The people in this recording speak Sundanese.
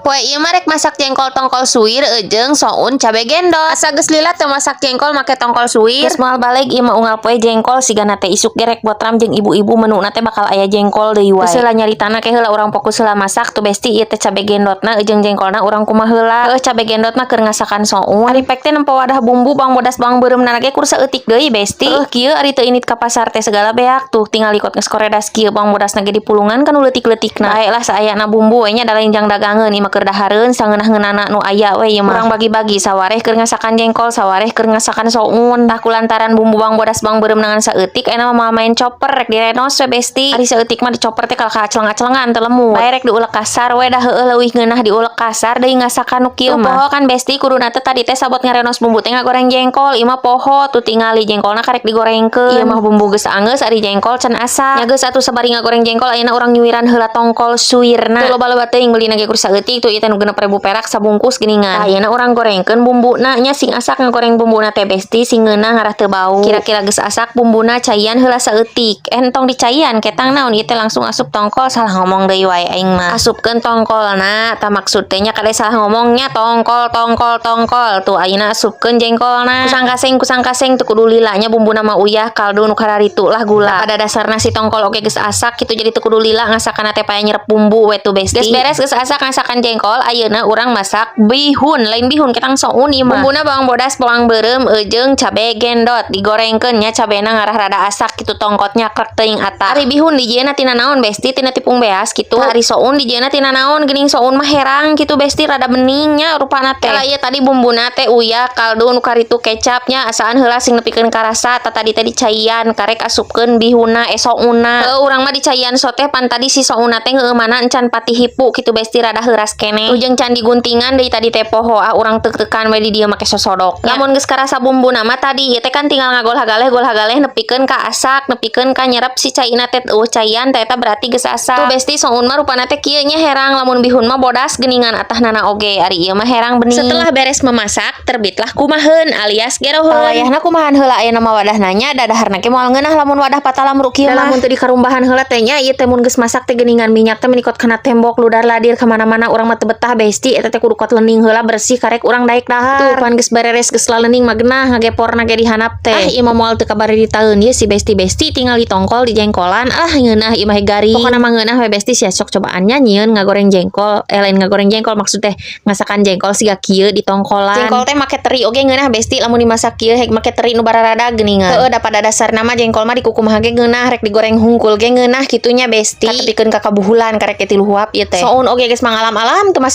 Poe ieu mah rek masak jengkol tongkol suwir jeung soun cabe gendot. Asa geus lila teu masak jengkol make tongkol suwir. Geus moal baleg ieu mah unggal poe jengkol, sigana teh isuk ge rek botram jeung ibu-ibu, menuna teh bakal aya jengkol deui wae. Geus heula nyaritana ke heula, urang fokus heula masak. Tuh, Besti, ieu teh cabe gendotna jeung jengkolna urang kumaha heula. Heuh, cabe gendot mah keur ngasakan soun. Ari pek teh nempo wadah bumbu bawang bodas, bawang beureumna ge kur saeutik deui, Besti. Heuh, kieu ari teu indit ka pasar teh segala beak. Tuh, tinggal ikot geus koredas kieu, bawang bodasna ge dipulungan kan leutik-leutikna. Bae lah, saayana bumbu we nya, da lain jang dagangeun ieu mah, keur dahareun sangeunah-ngeunahna nu aya we ieu mah. Urang bagi-bagi, sawareh keur ngasakan jengkol, sawareh keur ngasakan soun. Tah, kulantaran bumbu bawang bodas, bawang beureum ngan saeutik, ayeuna mah moal main chopper, rek direnos we, Besti. Ari saeutik mah dicoper teh kalah kaacleng-aclengan, teu lemut. Bae rek diulek kasar we, dah heueuh leuwih ngeunah diulek kasar deui ngasakan nu kieu mah. Poho kan, Besti, kuduna teh tadi teh sabot ngarenos bumbu teh ngagoreng jengkol. Ieu mah poho, tuh tingali jengkolna karek digorengkeun. Ieu mah bumbu geus anggeus, ari jengkol can asak. Nya geus atuh, sabari ngagoreng jengkol ayeuna urang nyuwiran heula tongkol suwirna. Tuh, loba-loba teuing beulina ge kur saeutik. Tuh, ieu teh nu 6.000 perak sabungkus geuningan. Tah, ayeuna urang gorengkeun bumbuna nya, sing asak ngagoreng bumbuna teh, Besti, sing ngeunah ngarah teu bau. Kira-kira geus asak bumbuna, caian heula saeutik. Entong dicaian ketang naon ieu teh, langsung asup tongkol. Salah ngomong deui wae aing mah. Asupkeun tongkolna, tah maksud teh nya kade salah ngomongnya, tongkol, tongkol, tongkol. Tuh, ayeuna asupkeun jengkolna. Kusang kaseng, kusang kaseng, teu kudu lila nya bumbuna mah, uyah, kaldu nu kararitu lah, gula. Pada dasarna si tongkol oge geus asak kitu, jadi teu kudu lila ngasakanna teh, paya nyerep bumbu we tuh, Besti. Geus beres, geus asak ngasakan jengkol, ayeuna urang masak bihun, lain bihun ketang, soun ieu mah. Bumbuna bawang bodas, bawang beureum jeung cabe gendot, digorengkeun nya cabena ngarah rada asak kitu, tongkotnya krek teuing atah. Ari bihun dijieunna tina naon, Besti? Tina tipung beas kitu. Ari soun dijieunna tina naon? Geuning soun mah herang kitu, Besti, rada beningnya rupana teh. Lah, ieu tadi bumbuna teh uyah, kaldu nu karitu, kecapnya, asaan heula sing nepikeun karasa. Tah, tadi teh dicaian, karek asupkeun bihunna, eh, sounna. Heuh, urang mah dicaian so teh pan tadi si sounna teh mana encan pati hipu kitu, Besti, rada heuras keneh. Ujung can diguntingan deui tadi teh, poho ah urang tek-tekan we di dieu make sosodok. Lamun geus karasa bumbuna mah, tadi ieu teh kan tinggal ngagol hagaleh, gol hagaleh nepikeun ka asak, nepikeun ka nyerep si caina teh. Euweuh caian teh, eta berarti geus asak. Tuh, Besti, soun mah rupana teh kieu nya, herang, lamun bihun mah bodas geuningan atahnana oge, ari ieu mah herang bening. Setelah beres memasak, terbitlah kumaheun alias geroheun. Wayahna kumahan heula aya nama wadahna nya, dadaharna ge moal ngeunah lamun wadah patalamru kieu mah. Lamun teu dikarumbahan heula teh nya, ieu teh mun geus masak teh geuningan minyak teh menikot kana tembok, ludar ladir kemana-mana. Urang mah teu betah, Besti, eta teh kudu kot lening heula bersih karek urang daek dahar. Tuh pan geus bereres, geus lalening mah genah ngageporna ge dihanap teh. Ah, ieu mah moal teu kabari ditaeun ieu si Besti-besti, tinggal ditongkol di jengkolan. Ah, ngeunah ieu mah, garing. Pokona mah ngeunah we, Besti. Sia sok cobaan nya nyieun ngagoreng jengkol, eh, lain ngagoreng jengkol, maksud teh ngasakan jengkol siga kieu di tongkolan. Jengkol teh make teri oge ngeunah, Besti, lamun dimasak kieu hek make teri nu bararada geuningan. Heueuh, da pada dasarna mah jengkol mah dikukumaha ge ngeunah, rek digoreng hungkul ge ngeunah kitu nya, Besti. Katepikeun ka kabuhulan karek ge 3 huap ieu teh. Soun oge geus mangalam-alam teu masak.